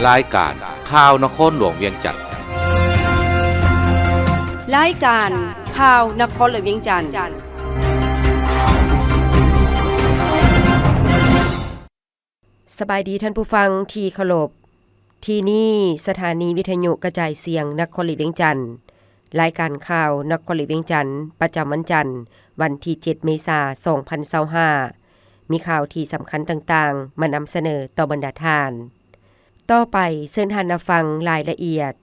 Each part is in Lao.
ລາຍການຂ່າວນະຄອນຫຼວງວຽງຈັນ. ລາຍການຂ່າວນະຄອນຫຼວງວຽງຈັນ. ສະບາຍດີທ່ານຜູ້ຟັງທີ່ເຄົາລົບ. ທີ່ນີ້ສະຖານີວິທະຍຸກະຈາຍສຽງນະຄອນຫຼວງວຽງຈັນ. ລາຍການຂ່າວນະຄອນຫຼວງວຽງຈັນ ປະຈຳວັນຈັນ ວັນທີເຈັດ ເມສາ ສອງພັນຊາວຫ້າ ມີຂ່າວທີ່ສຳຄັນຕ່າງໆ ມານຳສະເໜີຕໍ່ບັນດາທ່ານ. ຕໍ່ໄປເຊີນທ່ານຮັບຟັງລາຍລະອຽດ.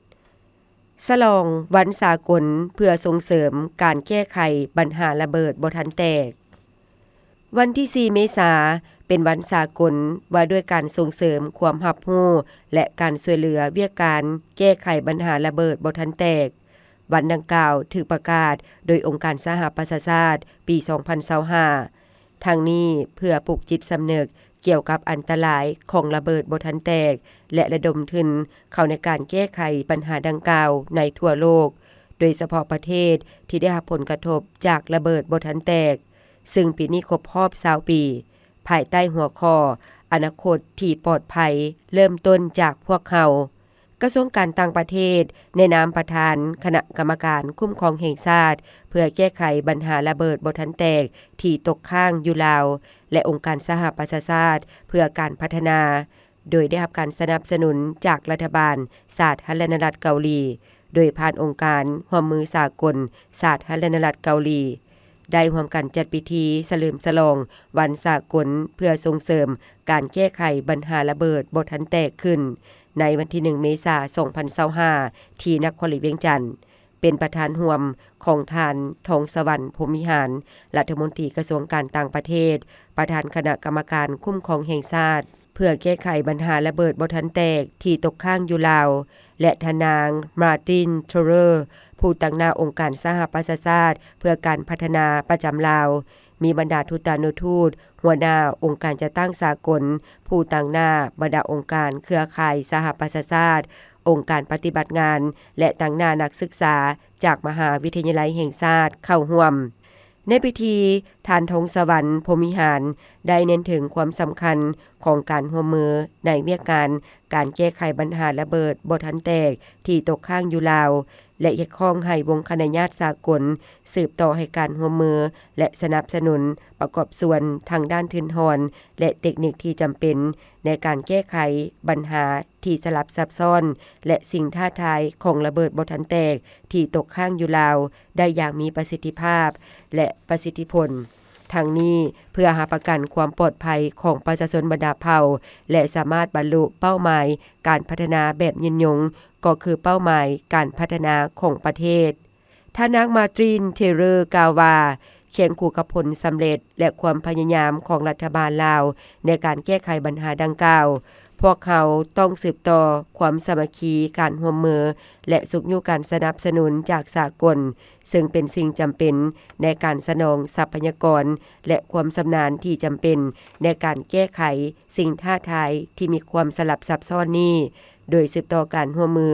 ສະຫຼອງວັນສາກົນເພື່ອສົ່ງເສີມການແກ້ໄຂບັນຫາລະເບີດບໍ່ທັນແຕກ. ວັນທີສີ່ ເມສາ ເປັນວັນສາກົນວ່າດ້ວຍການສົ່ງເສີມຄວາມຮັບຮູ້ ແລະ ການຊ່ວຍເຫຼືອວຽກການແກ້ໄຂບັນຫາລະເບີດບໍ່ທັນແຕກ. ວັນດັ່ງກ່າວຖືກປະກາດໂດຍອົງການສະຫະປະຊາຊາດປີສອງພັນຊາວຫ້າ ທັງນີ້ເພື່ອປຸກຈິດສຳນຶກກ່ຽວກັບອັນຕະລາຍຂອງລະເບີດບໍ່ທັນແຕກ ແລະ ລະດົມທຶນເຂົ້າໃນການແກ້ໄຂບັນຫາດັ່ງກ່າວໃນທົ່ວໂລກ, ໂດຍສະເພາະປະເທດທີ່ໄດ້ຮັບຜົນກະທົບຈາກລະເບີດບໍ່ທັນແຕກ, ຊຶ່ງປີນີ້ຄົບຮອບຊາວປີ, ພາຍໃຕ້ຫົວຂໍ້ ອະນາຄົດທີ່ປອດໄພເລີ່ມຕົ້ນຈາກພວກເຮົາ. ກະຊວງການຕ່າງປະເທດ ໃນນາມປະທານຄະນະກຳມະການຄຸ້ມຄອງແຫ່ງຊາດ ເພື່ອແກ້ໄຂບັນຫາລະເບີດບໍ່ທັນແຕກທີ່ຕົກຄ້າງຢູ່ລາວ ແລະ ອົງການສະຫະປະຊາຊາດເພື່ອການພັດທະນາ, ໂດຍໄດ້ຮັບການສະໜັບສະໜູນຈາກລັດຖະບານສາທາລະນະລັດເກົາຫຼີ, ໂດຍຜ່ານອົງການຮ່ວມມືສາກົນສາທາລະນະລັດເກົາຫຼີ ໄດ້ຮ່ວມກັນຈັດພິທີສະເຫຼີມສະຫຼອງວັນສາກົນເພື່ອສົ່ງເສີມການແກ້ໄຂບັນຫາລະເບີດບໍ່ທັນແຕກຂຶ້ນ ໃນວັນທີໜຶ່ງ ເມສາ ສອງພັນຊາວຫ້າ ທີ່ນະຄອນຫຼວງວຽງຈັນ, ເປັນປະທານຮ່ວມຂອງທ່ານ ທອງສະຫວັນ ພົມວິຫານ ລັດຖະມົນຕີກະຊວງການຕ່າງປະເທດ, ປະທານຄະນະກຳມະການຄຸ້ມຄອງແຫ່ງຊາດ ເພື່ອແກ້ໄຂບັນຫາລະເບີດບໍ່ທັນແຕກທີ່ຕົກຄ້າງຢູ່ລາວ ແລະ ທ່ານນາງ ມາຕິນ ເທີເຣີ ຜູ້ຕາງໜ້າອົງການສະຫະປະຊາຊາດເພື່ອການພັດທະນາປະຈຳລາວ, ມີບັນດາທູຕານຸທູດ, ຫົວໜ້າອົງການຈັດຕັ້ງສາກົນ, ຜູ້ຕາງໜ້າບັນດາອົງການເຄືອຂ່າຍສະຫະປະຊາຊາດ, ອົງການປະຕິບັດງານ ແລະ ຕາງໜ້ານັກສຶກສາຈາກມະຫາວິທະຍາໄລແຫ່ງຊາດເຂົ້າຮ່ວມ. ໃນພິທີ, ທ່ານ ທອງສະຫວັນ ພົມວິຫານ ໄດ້ເນັ້ນເຖິງຄວາມສຳຄັນຂອງການຮ່ວມມືໃນວຽກງານການແກ້ໄຂບັນຫາລະເບີດບໍ່ທັນແຕກທີ່ຕົກຄ້າງຢູ່ລາວ ແລະ ຮຽກຮ້ອງໃຫ້ວົງຄະນະຍາດສາກົນສືບຕໍ່ໃຫ້ການຮ່ວມມື ແລະ ສະໜັບສະໜູນປະກອບສ່ວນທາງດ້ານທຶນທອນ ແລະ ເຕັກນິກທີ່ຈຳເປັນໃນການແກ້ໄຂບັນຫາ ທີ່ສະຫຼັບຊັບຊ້ອນ ແລະ ສິ່ງທ້າທາຍຂອງລະເບີດບໍ່ທັນແຕກທີ່ຕົກຄ້າງຢູ່ລາວໄດ້ຢ່າງມີປະສິດທິພາບ ແລະ ປະສິດທິຜົນ. ທັງນີ້ເພື່ອຮັບປະກັນຄວາມປອດໄພຂອງປະຊາຊົນບັນດາເຜົ່າ ແລະ ສາມາດບັນລຸເປົ້າໝາຍການພັດທະນາແບບຍືນຍົງ, ກໍຄືເປົ້າໝາຍການພັດທະນາຂອງປະເທດ. ທ່ານນາງ ມາດຣິນ ເທເຣີ ກ່າວວ່າ, ຄຽງຄູ່ກັບຜົນສຳເລັດ ແລະ ຄວາມພະຍາຍາມຂອງລັດຖະບານລາວໃນການແກ້ໄຂບັນຫາດັ່ງກ່າວ, ພວກເຮົາຕ້ອງສືບຕໍ່ຄວາມສາມັກຄີ, ການຮ່ວມມື ແລະ ຊຸກຍູ້ການສະໜັບສະໜູນຈາກສາກົນ, ເຊິ່ງເປັນສິ່ງຈຳເປັນໃນການສະໜອງຊັບພະຍາກອນ ແລະ ຄວາມຊຳນານທີ່ຈຳເປັນໃນການແກ້ໄຂສິ່ງທ້າທາຍທີ່ມີຄວາມສະຫຼັບຊັບຊ້ອນນີ້, ໂດຍສືບຕໍ່ການຮ່ວມມື,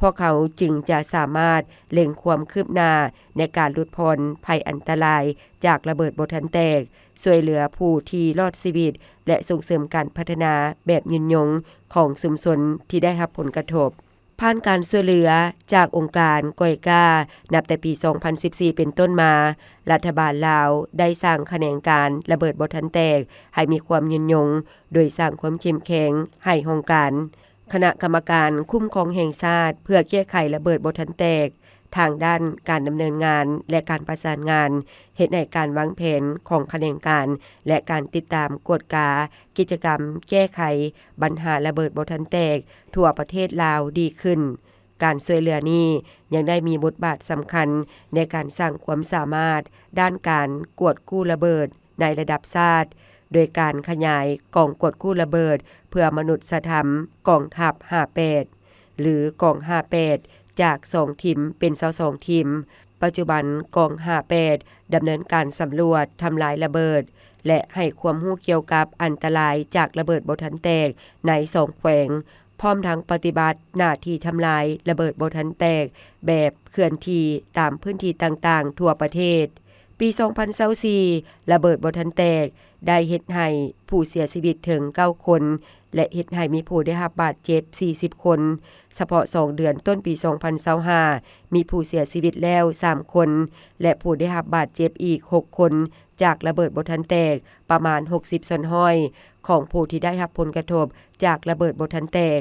ພວກເຮົາຈຶ່ງຈະສາມາດເລັ່ງຄວາມຄືບໜ້າໃນການຫຼຸດຜ່ອນໄພອັນຕະລາຍຈາກລະເບີດບໍ່ທັນແຕກ, ຊ່ວຍເຫຼືອຜູ້ທີ່ລອດຊີວິດ ແລະ ສົ່ງເສີມການພັດທະນາແບບຍືນຍົງຂອງຊຸມຊົນທີ່ໄດ້ຮັບຜົນກະທົບ. ຜ່ານການຊ່ວຍເຫຼືອຈາກອົງການກອຍກາ ນັບແຕ່ປີສອງພັນສິບສີ່ເປັນຕົ້ນມາ, ລັດຖະບານລາວໄດ້ສ້າງຂະແໜງການລະເບີດບໍ່ທັນແຕກໃຫ້ມີຄວາມຍືນຍົງ, ໂດຍສ້າງຄວາມເຂັ້ມແຂງໃຫ້ຫ້ອງການ ຄະນະກຳມະການຄຸ້ມຄອງແຫ່ງຊາດເພື່ອແກ້ໄຂລະເບີດບໍ່ທັນແຕກ ທາງດ້ານການດຳເນີນງານ ແລະ ການປະສານງານ, ເຮັດໃຫ້ການວາງແຜນຂອງຂະແໜງການ ແລະ ການຕິດຕາມກວດກາກິດຈະກຳແກ້ໄຂບັນຫາລະເບີດບໍ່ທັນແຕກທົ່ວປະເທດລາວດີຂຶ້ນ. ການຊ່ວຍເຫຼືອນີ້ຍັງໄດ້ມີບົດບາດສຳຄັນໃນການສ້າງຄວາມສາມາດດ້ານການກວດກູ້ລະເບີດ ໃນລະດັບຊາດ, ໂດຍການຂະຫຍາຍກອງກວດກູ້ລະເບີດເພື່ອມະນຸດສະທຳ ກອງທັບຫ້າແປດ ຫຼື ກອງຫ້າແປດ ຈາກສອງທີມເປັນຊາວສອງທີມ. ປັດຈຸບັນກອງຫ້າແປດ ດຳເນີນການສຳຫຼວດທຳລາຍລະເບີດ ແລະ ໃຫ້ຄວາມຮູ້ກ່ຽວກັບອັນຕະລາຍຈາກລະເບີດບໍ່ທັນແຕກໃນສອງແຂວງ, ພ້ອມທັງປະຕິບັດໜ້າທີ່ທຳລາຍລະເບີດບໍ່ທັນແຕກແບບເຄື່ອນທີ່ຕາມພື້ນທີ່ຕ່າງໆທົ່ວປະເທດ. ປີສອງພັນຊາວສີ່ ລະເບີດບໍ່ທັນແຕກ ໄດ້ເຮັດໃຫ້ຜູ້ເສຍຊີວິດເຖິງເກົ້າຄົນ ແລະ ເຮັດໃຫ້ມີຜູ້ໄດ້ຮັບບາດເຈັບສີ່ສິບຄົນ. ສະເພາະສອງເດືອນຕົ້ນປີສອງພັນຊາວຫ້າ ມີຜູ້ເສຍຊີວິດແລ້ວສາມຄົນ ແລະ ຜູ້ໄດ້ຮັບບາດເຈັບອີກຫົກຄົນ ຈາກລະເບີດບໍ່ທັນແຕກ ປະມານຫົກສິບສ່ວນຮ້ອຍຂອງຜູ້ທີ່ໄດ້ຮັບຜົນກະທົບຈາກລະເບີດບໍ່ທັນແຕກ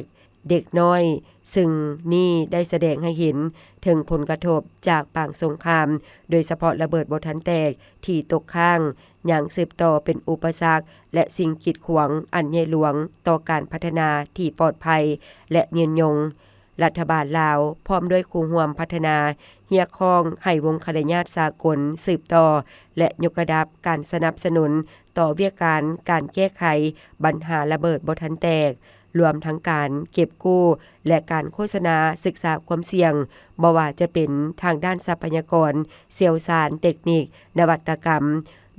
ເດັກນ້ອຍ, ຊຶ່ງນີ້ໄດ້ສະແດງໃຫ້ເຫັນເຖິງຜົນກະທົບຈາກປາງສົງຄາມ, ໂດຍສະເພາະລະເບີດບໍ່ທັນແຕກທີ່ຕົກຄ້າງ ຍັງສືບຕໍ່ເປັນອຸປະສັກ ແລະ ສິ່ງກີດຂວາງອັນໃຫຍ່ຫຼວງຕໍ່ການພັດທະນາທີ່ປອດໄພ ແລະ ຍືນຍົງ. ລັດຖະບານລາວ ພ້ອມດ້ວຍຄູ່ຮ່ວມພັດທະນາ ຮຽກຮ້ອງໃຫ້ວົງຄະນະຍາດສາກົນສືບຕໍ່ ແລະ ຍົກລະດັບການສະໜັບສະໜູນຕໍ່ວຽກການ ການແກ້ໄຂບັນຫາລະເບີດບໍ່ທັນແຕກ, ລວມທັງການເກັບກູ້ ແລະ ການໂຄສະນາສຶກສາຄວາມສ່ຽງ, ບໍ່ວ່າຈະເປັນທາງດ້ານຊັບພະຍາກອນ, ຊ່ຽວຊານ, ເຕັກນິກ, ນະວັດຕະກຳ,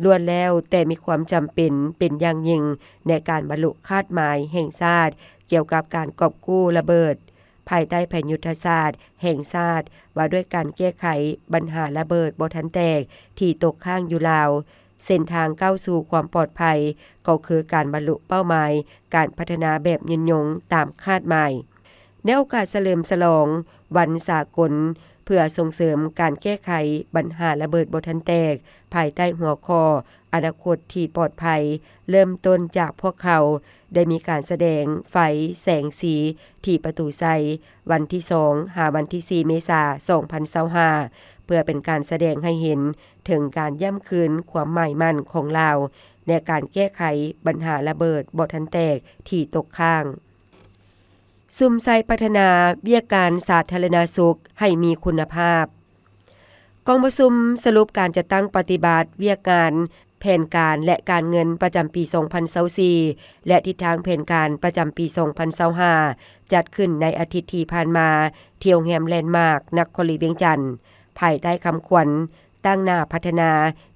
ລ້ວນແລ້ວແຕ່ມີຄວາມຈຳເປັນເປັນຢ່າງຍິ່ງ ໃນການບັນລຸຄາດໝາຍແຫ່ງຊາດ ກ່ຽວກັບການກອບກູ້ລະເບີດ ພາຍໃຕ້ແຜນຍຸດທະສາດແຫ່ງຊາດ ວ່າດ້ວຍການແກ້ໄຂບັນຫາລະເບີດບໍ່ທັນແຕກທີ່ຕົກຄ້າງຢູ່ລາວ. ເສັ້ນທາງກ້າວສູ່ຄວາມປອດໄພ ກໍຄືການບັນລຸເປົ້າໝາຍການພັດທະນາແບບຍືນຍົງຕາມຄາດໝາຍ. ໃນໂອກາດສະເຫຼີມສະຫຼອງວັນສາກົນເພື່ອສົ່ງເສີມການແກ້ໄຂບັນຫາລະເບີດບໍ່ທັນແຕກ ພາຍໃຕ້ຫົວຂໍ້ ອະນາຄົດທີ່ປອດໄພ ເລີ່ມຕົ້ນຈາກພວກເຂົາ ໄດ້ມີການສະແດງໄຟແສງສີທີ່ປະຕູໄຊ ວັນທີສອງ ຫາວັນທີສີ່ ເມສາ ສອງພັນຊາວຫ້າ ເພື່ອເປັນການສະແດງໃຫ້ເຫັນເຖິງການຢ້ຳຄືນຄວາມໝາຍໝັ້ນຂອງລາວ ໃນການແກ້ໄຂບັນຫາລະເບີດບໍ່ທັນແຕກທີ່ຕົກຄ້າງ. ສຸມໃສ່ພັດທະນາວຽກການສາທາລະນະສຸກໃຫ້ມີຄຸນນະພາບ. ກອງປະຊຸມສະຫຼຸບການຈັດຕັ້ງປະຕິບັດວຽກງານ ແຜນການ ແລະ ການເງິນປະຈຳປີສອງພັນຊາວສີ່ ແລະ ທິດທາງແຜນການປະຈຳປີສອງພັນຊາວຫ້າ ຈັດຂຶ້ນໃນອາທິດທີ່ຜ່ານມາ ທີ່ໂຮງແຮມແລນມາກ ນະຄອນຫຼວງວຽງຈັນ, ພາຍໃຕ້ຄຳຂວັນ ຕັ້ງໜ້າພັດທະນາ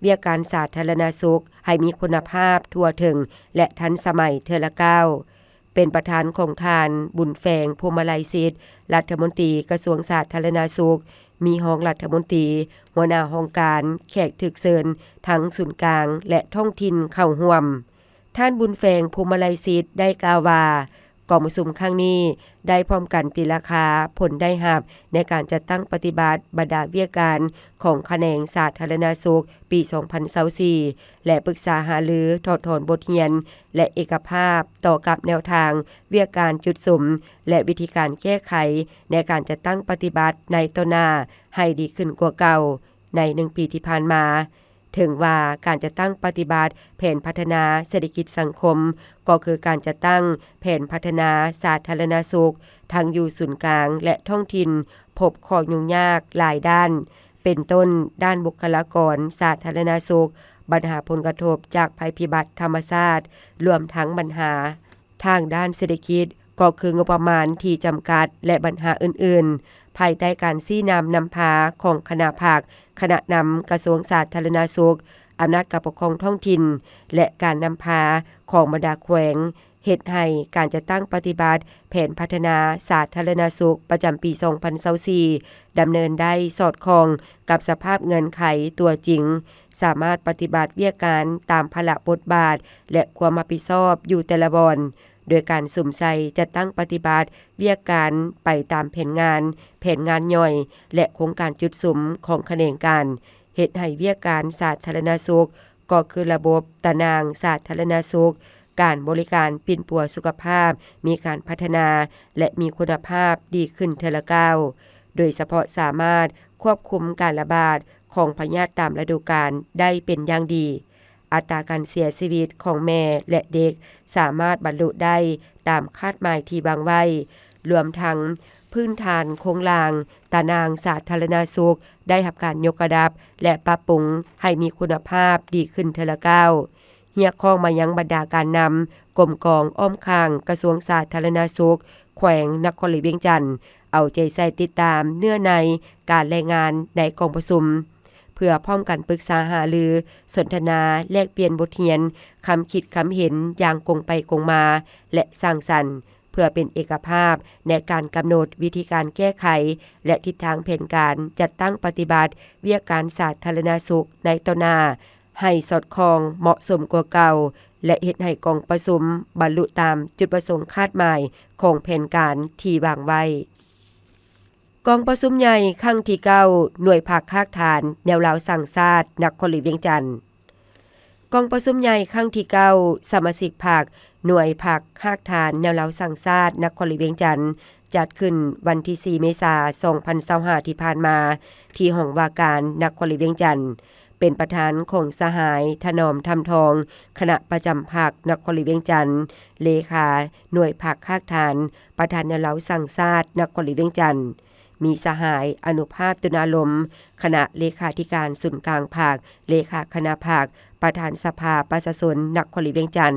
ວຽກການສາທາລະນະສຸກໃຫ້ມີຄຸນນະພາບ, ທົ່ວເຖິງ ແລະ ທັນສະໄໝເທື່ອລະກ້າວ. ເປັນປະທານຂອງທ່ານ ບຸນແຝງ ພູມມະໄລສິດ, ລັດຖະມົນຕີກະຊວງສາທາລະນະສຸກ, ມີຮອງລັດຖະມົນຕີ, ຫົວໜ້າຫ້ອງການ, ແຂກຖືກເຊີນທັງສູນກາງ ແລະ ທ້ອງຖິ່ນເຂົ້າຮ່ວມ. ທ່ານ ບຸນແຝງ ພູມມະໄລສິດ ໄດ້ກ່າວວ່າ ກອງປະຊຸມຄັ້ງນີ້ໄດ້ພ້ອມກັນຕີລາຄາຜົນໄດ້ຮັບໃນການຈັດຕັ້ງປະຕິບັດບັນດາວຽກການຂອງຂະແໜງສາທາລະນະສຸກປີສອງພັນຊາວສີ່ ແລະ ປຶກສາຫາລືຖອດຖອນບົດຮຽນ ແລະ ເອກະພາບຕໍ່ກັບແນວທາງວຽກການຈຸດສຸມ ແລະ ວິທີການແກ້ໄຂໃນການຈັດຕັ້ງປະຕິບັດໃນຕໍ່ໜ້າໃຫ້ດີຂຶ້ນກວ່າເກົ່າໃນໜຶ່ງປີທີ່ຜ່ານມາ. ເຖິງວ່າການຈັດຕັ້ງປະຕິບັດແຜນພັດທະນາເສດຖະກິດສັງຄົມ ກໍຄືການຈັດຕັ້ງແຜນພັດທະນາສາທາລະນະສຸກ ທັງຢູ່ສູນກາງ ແລະ ທ້ອງຖິ່ນ ພົບຂໍ້ຫຍຸ້ງຍາກຫຼາຍດ້ານ ເປັນຕົ້ນ ດ້ານບຸກຄະລາກອນສາທາລະນະສຸກ, ບັນຫາຜົນກະທົບຈາກໄພພິບັດທຳມະຊາດ, ລວມທັງບັນຫາ ທາງດ້ານເສດຖະກິດ ກໍຄືງົບປະມານທີ່ຈຳກັດ ແລະ ບັນຫາອື່ນໆ, ພາຍໃຕ້ການຊີ້ນຳນຳພາຂອງຄະນະພັກ, ຄະນະນຳກະຊວງສາທາລະນະສຸກ, ອຳນາດການປົກຄອງທ້ອງຖິ່ນ ແລະ ການນຳພາຂອງບັນດາແຂວງ, ເຮັດໃຫ້ການຈັດຕັ້ງປະຕິບັດແຜນພັດທະນາສາທາລະນະສຸກປະຈຳປີສອງພັນຊາວສີ່ ດຳເນີນໄດ້ສອດຄ່ອງກັບສະພາບເງື່ອນໄຂຕົວຈິງ, ສາມາດປະຕິບັດວຽກງານຕາມພາລະບົດບາດ ແລະ ຄວາມຮັບຜິດຊອບຢູ່ແຕ່ລະບ່ອນ. ໂດຍການສຸມໃສ່ຈັດຕັ້ງປະຕິບັດວຽກການໄປຕາມແຜນງານ, ແຜນງານຍ່ອຍ ແລະ ໂຄງການຈຸດສຸມຂອງຂະແໜງການ, ເຮັດໃຫ້ວຽກການສາທາລະນະສຸກ ກໍຄືລະບົບຕາໜ່າງສາທາລະນະສຸກ, ການບໍລິການປິ່ນປົວສຸຂະພາບ ມີການພັດທະນາ ແລະ ມີຄຸນນະພາບດີຂຶ້ນເທື່ອລະກ້າວ, ໂດຍສະເພາະສາມາດຄວບຄຸມການລະບາດຂອງພະຍາດຕາມລະດູການໄດ້ເປັນຢ່າງດີ. ອັດຕາການເສຍຊີວິດຂອງແມ່ ແລະ ເດັກ ສາມາດບັນລຸໄດ້ຕາມຄາດໝາຍທີ່ວາງໄວ້, ລວມທັງພື້ນຖານໂຄງລ່າງຕາໜ່າງສາທາລະນະສຸກໄດ້ຮັບການຍົກລະດັບ ແລະ ປັບປຸງໃຫ້ມີຄຸນນະພາບດີຂຶ້ນເທື່ອລະກ້າວ. ຮຽກຮ້ອງມາຍັງບັນດາການນຳກົມກອງອ້ອມຂ້າງກະຊວງສາທາລະນະສຸກ ແຂວງນະຄອນຫຼວງວຽງຈັນ ເອົາໃຈໃສ່ຕິດຕາມເນື້ອໃນການລາຍງານໃນກອງປະຊຸມ ເພື່ອພ້ອມກັນປຶກສາຫາລື, ສົນທະນາ, ແລກປ່ຽນບົດຮຽນ, ຄຳຄິດຄຳເຫັນຢ່າງກົງໄປກົງມາ ແລະ ສ້າງສັນ. ເພື່ອເປັນເອກະພາບໃນການກຳນົດວິທີການແກ້ໄຂ ແລະ ທິດທາງແຜນການຈັດຕັ້ງປະຕິບັດວຽກການສາທາລະນະສຸກໃນຕໍ່ໜ້າ ໃຫ້ສອດຄ່ອງເໝາະສົມກວ່າເກົ່າ ແລະ ເຮັດໃຫ້ກອງປະຊຸມບັນລຸຕາມຈຸດປະສົງຄາດໝາຍຂອງແຜນການທີ່ວາງໄວ້. ກອງປະຊຸມໃຫຍ່ຄັ້ງທີເກົ້າ ໜ່ວຍພັກຮາກຖານແນວລາວສ້າງຊາດ ນະຄອນຫຼວງວຽງຈັນ. ກອງປະຊຸມໃຫຍ່ຄັ້ງທີເກົ້າ ສະມາຊິກພັກໜ່ວຍພັກຮາກຖານແນວລາວສ້າງຊາດ ນະຄອນຫຼວງວຽງຈັນ ຈັດຂຶ້ນວັນທີສີ່ ເມສາ ສອງພັນຊາວຫ້າ ທີ່ຜ່ານມາ ທີ່ຫ້ອງວ່າການນະຄອນຫຼວງວຽງຈັນ ເປັນປະທານຂອງສະຫາຍ ຖະໜອມ ທຳທອງ ຄະນະປະຈຳພັກນະຄອນຫຼວງວຽງຈັນ, ເລຂາໜ່ວຍພັກຮາກຖານ, ປະທານແນວລາວສ້າງຊາດນະຄອນຫຼວງວຽງຈັນ, ມີສະຫາຍ ອະນຸພາບ ຕຸນາລົມ ຄະນະເລຂາທິການສູນກາງພັກ, ເລຂາຄະນະພັກ, ປະທານສະພາປະຊາຊົນນະຄອນຫຼວງວຽງຈັນ,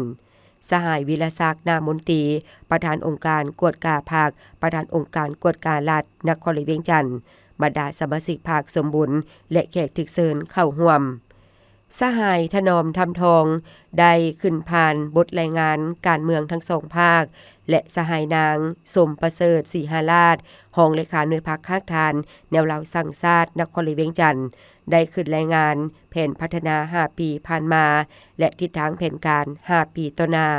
ສະຫາຍ ວິລະສັກ ນາມົນຕີ ປະທານອົງການກວດກາພັກ, ປະທານອົງການກວດກາລັດນະຄອນຫຼວງວຽງຈັນ, ບັນດາສະມາຊິກພັກສົມບູນ ແລະ ແຂກຖືກເຊີນເຂົ້າຮ່ວມ. ສະຫາຍ ຖະໜອມ ທຳທອງ ໄດ້ຂຶ້ນຜ່ານບົດລາຍງານການເມືອງທັງສອງພາກ ແລະ ສະຫາຍນາງ ສົມປະເສີດ ສີຫາລາດ ຮອງເລຂາໜ່ວຍພັກຮາກຖານແນວລາວສ້າງຊາດນະຄອນຫຼວງວຽງຈັນ ໄດ້ຂຶ້ນລາຍງານແຜນພັດທະນາຫ້າປີຜ່ານມາ ແລະ ທິດທາງແຜນການຫ້າປີຕໍ່ໜ້າ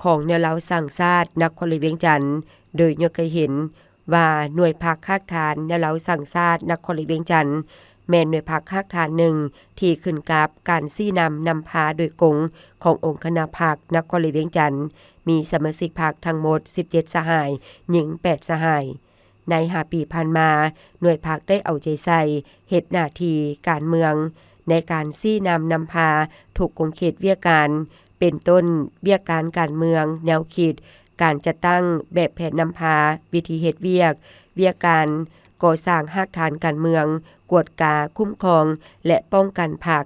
ຂອງແນວລາວສ້າງຊາດນະຄອນຫຼວງວຽງຈັນ ໂດຍຍົກໃຫ້ເຫັນ ວ່າໜ່ວຍພັກຮາກຖານແນວລາວສ້າງຊາດນະຄອນຫຼວງວຽງຈັນ ແມ່ນໜ່ວຍພັກຮາກຖານໜຶ່ງທີ່ຂຶ້ນກັບການຊີ້ນຳນຳພາໂດຍກົງຂອງອົງຄະນະພັກນະຄອນຫຼວງວຽງຈັນ, ມີສະມາຊິກພັກທັງໝົດສິບເຈັດສະຫາຍ, ຍິງແປດສະຫາຍ. ໃນຫ້າປີຜ່ານມາ, ໜ່ວຍພັກໄດ້ເອົາໃຈໃສ່ເຮັດໜ້າທີ່ການເມືອງ ໃນການຊີ້ນຳນຳພາທຸກຂົງເຂດວຽກການ, ເປັນຕົ້ນ ວຽກການການເມືອງ, ແນວຄິດ, ການຈັດຕັ້ງແບບແຜນນຳພາ, ວິທີເຮັດວຽກ, ວຽກການກໍ່ສ້າງຮາກຖານການເມືອງ, ກວດກາ, ຄຸ້ມຄອງ ແລະ ປ້ອງກັນພັກ,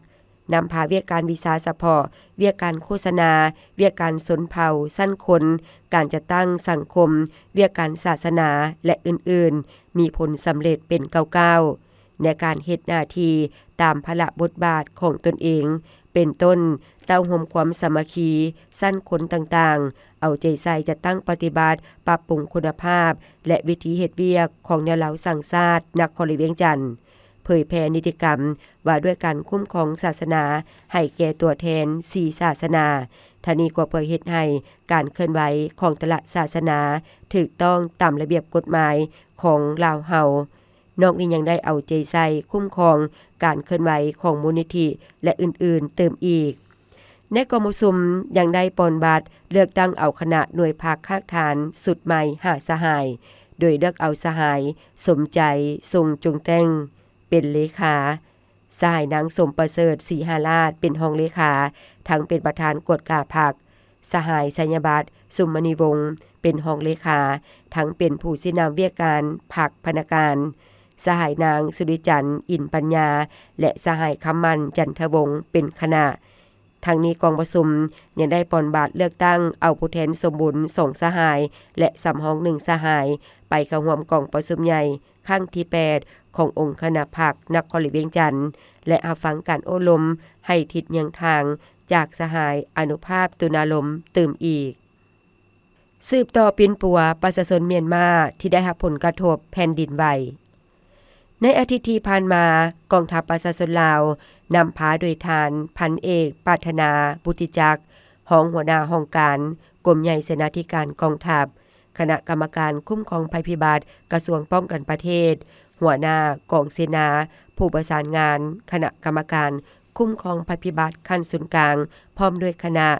ນຳພາວຽກການວິຊາສະເພາະ, ວຽກການໂຄສະນາ, ວຽກການຊົນເຜົ່າ, ຊັ້ນຄົນ, ການຈັດຕັ້ງສັງຄົມ, ວຽກການສາສະໜາ ແລະ ອື່ນໆ ມີຜົນສຳເລັດເປັນກ້າວໆ ໃນການເຮັດໜ້າທີ່ຕາມພາລະບົດບາດຂອງຕົນເອງ, ເປັນຕົ້ນ ເຕົ້າໂຮມຄວາມສາມັກຄີຊັ້ນຄົນຕ່າງໆ, ເອົາໃຈໃສ່ຈັດຕັ້ງປະຕິບັດ, ປັບປຸງຄຸນນະພາບ ແລະ ວິທີເຮັດວຽກຂອງແນວລາວສ້າງຊາດນະຄອນຫຼວງວຽງຈັນ, ເຜີຍແຜ່ນິຕິກຳວ່າດ້ວຍການຄຸ້ມຄອງສາສະໜາໃຫ້ແກ່ຕົວແທນສີ່ສາສະໜາ. ທາງນີ້ກໍເພື່ອເຮັດໃຫ້ການເຄື່ອນໄຫວຂອງແຕ່ລະສາສະໜາຖືກຕ້ອງຕາມລະບຽບກົດໝາຍຂອງລາວເຮົາ. ນອກນີ້ຍັງໄດ້ເອົາໃຈໃສ່ຄຸ້ມຄອງການເຄື່ອນໄຫວຂອງມູນນິທິ ແລະ ອື່ນໆ ຕື່ມອີກ. ໃນກອງປະຊຸມຍັງໄດ້ປ່ອນບັດເລືອກຕັ້ງເອົາຄະນະໜ່ວຍພັກຮາກຖານຊຸດໃໝ່ຫ້າສະຫາຍ, ໂດຍເລືອກເອົາສະຫາຍ ສົມໃຈ ຊົງຈຸງແຕ້ງ ເປັນເລຂາ, ສະຫາຍນາງ ສົມປະເສີດ ສີຫາລາດ ເປັນຮອງເລຂາ, ທັງເປັນປະທານກວດກາພັກ, ສະຫາຍ ໄຊຍະບັດ ສຸມມະນີວົງ ເປັນຮອງເລຂາ, ທັງເປັນຜູ້ຊີ້ນຳວຽກການພັກພະນັກງານ, ສະຫາຍນາງ ສຸລິຈັນ ອິນປັນຍາ ແລະ ສະຫາຍ ຄຳໝັ້ນ ຈັນທະວົງ ເປັນຄະນະ. ທັງນີ້ກອງປະຊຸມຍັງໄດ້ປ່ອນບັດເລືອກຕັ້ງເອົາຜູ້ແທນສົມບູນສອງສະຫາຍ ແລະ ສຳຮອງໜຶ່ງສະຫາຍ ໄປເຂົ້າຮ່ວມກອງປະຊຸມໃຫຍ່ ຄັ້ງທີແປດ ຂອງອົງຄະນະພັກນະຄອນຫຼວງວຽງຈັນ ແລະ ຮັບຟັງການໂອ້ລົມໃຫ້ທິດເຍືອງທາງຈາກສະຫາຍ ອະນຸພາບ ຕຸນາລົມ ຕື່ມອີກ. ສືບຕໍ່ປິ່ນປົວປະຊາຊົນມຽນມາທີ່ໄດ້ຮັບຜົນກະທົບແຜ່ນດິນໄຫວ. ໃນອາທິດທີ່ຜ່ານມາ, ກອງທັບປະຊາຊົນລາວ ນຳພາໂດຍທ່ານ ພັນເອກ ປາດຖະໜາ ບຸດຕິຈັກ ຮອງຫົວໜ້າຫ້ອງການ ກົມໃຫຍ່ເສນາທິການກອງທັບ, ຄະນະກຳມະການຄຸ້ມຄອງໄພພິບັດ ກະຊວງປ້ອງກັນປະເທດ, ຫົວໜ້າກອງເສນາ, ຜູ້ປະສານງານຄະນະກຳມະການຄຸ້ມຄອງໄພພິບັດຂັ້ນສູນກາງ ພ້ອມດ້ວຍຄະນະ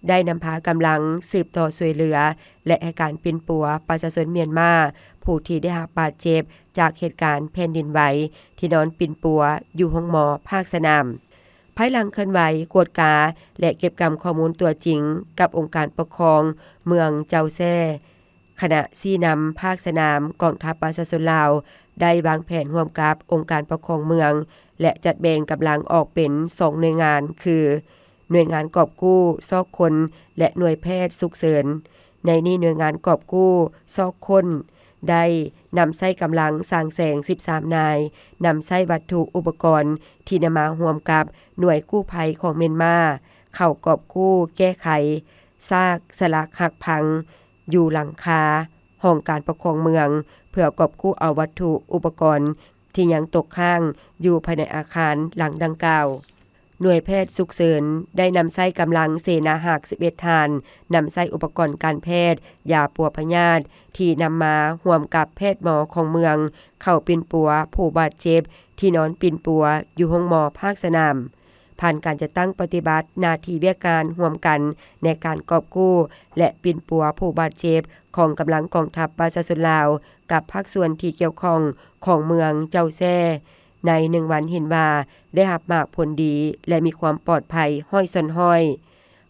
ໄດ້ນຳພາກຳລັງສືບຕໍ່ຊ່ວຍເຫຼືອ ແລະ ໃຫ້ການປິ່ນປົວປະຊາຊົນມຽນມາ ຜູ້ທີ່ໄດ້ຮັບບາດເຈັບຈາກເຫດການແຜ່ນດິນໄຫວ ທີ່ນອນປິ່ນປົວຢູ່ໂຮງໝໍພາກສະໜາມ. ພາຍຫຼັງເຄື່ອນໄຫວ, ກວດກາ ແລະ ເກັບກຳຂໍ້ມູນຕົວຈິງກັບອົງການປົກຄອງເມືອງເຈົ້າແຊ້, ຄະນະຊີ້ນຳພາກສະໜາມ ກອງທັບປະຊາຊົນລາວ ໄດ້ວາງແຜນຮ່ວມກັບອົງການປົກຄອງເມືອງ ແລະ ຈັດແບ່ງກຳລັງອອກເປັນສອງໜ່ວຍງານ ຄື ໜ່ວຍງານກອບກູ້ຊອກຄົ້ນ ແລະ ໜ່ວຍແພດສຸກເສີນ. ໃນນີ້ໜ່ວຍງານກອບກູ້ຊອກຄົ້ນ ໄດ້ນຳໃຊ້ກຳລັງສາງແສງສິບສາມນາຍ, ນຳໃຊ້ວັດຖຸອຸປະກອນທີ່ນຳມາຮ່ວມກັບໜ່ວຍກູ້ໄພຂອງມຽນມາ ເຂົ້າກອບກູ້ແກ້ໄຂຊາກສະຫຼັກຫັກພັງ ຢູ່ຫຼັງຄາຫ້ອງການປົກຄອງເມືອງ ເພື່ອກອບກູ້ເອົາວັດຖຸອຸປະກອນທີ່ຍັງຕົກຄ້າງຢູ່ພາຍໃນອາຄານຫຼັງດັ່ງກ່າວ. ໜ່ວຍແພດສຸກເສີນໄດ້ນຳໃຊ້ກຳລັງເສນາຮັກສິບເອັດທ່ານ, ນຳໃຊ້ອຸປະກອນການແພດ, ຢາປົວພະຍາດທີ່ນຳມາຮ່ວມກັບແພດໝໍຂອງເມືອງ ເຂົ້າປິ່ນປົວຜູ້ບາດເຈັບທີ່ນອນປິ່ນປົວຢູ່ໂຮງໝໍພາກສະໜາມ. ຜ່ານການຈັດຕັ້ງປະຕິບັດໜ້າທີ່ວຽກງານຮ່ວມກັນໃນການກອບກູ້ ແລະ ປິ່ນປົວຜູ້ບາດເຈັບຂອງກຳລັງກອງທັບປະຊາຊົນລາວ ກັບພາກສ່ວນທີ່ກ່ຽວຂ້ອງຂອງເມືອງເຈົ້າແຊ້ ໃນໜຶ່ງວັນເຫັນວ່າໄດ້ຮັບໝາກຜົນດີ ແລະ ມີຄວາມປອດໄພຮ້ອຍສ່ວນຮ້ອຍ.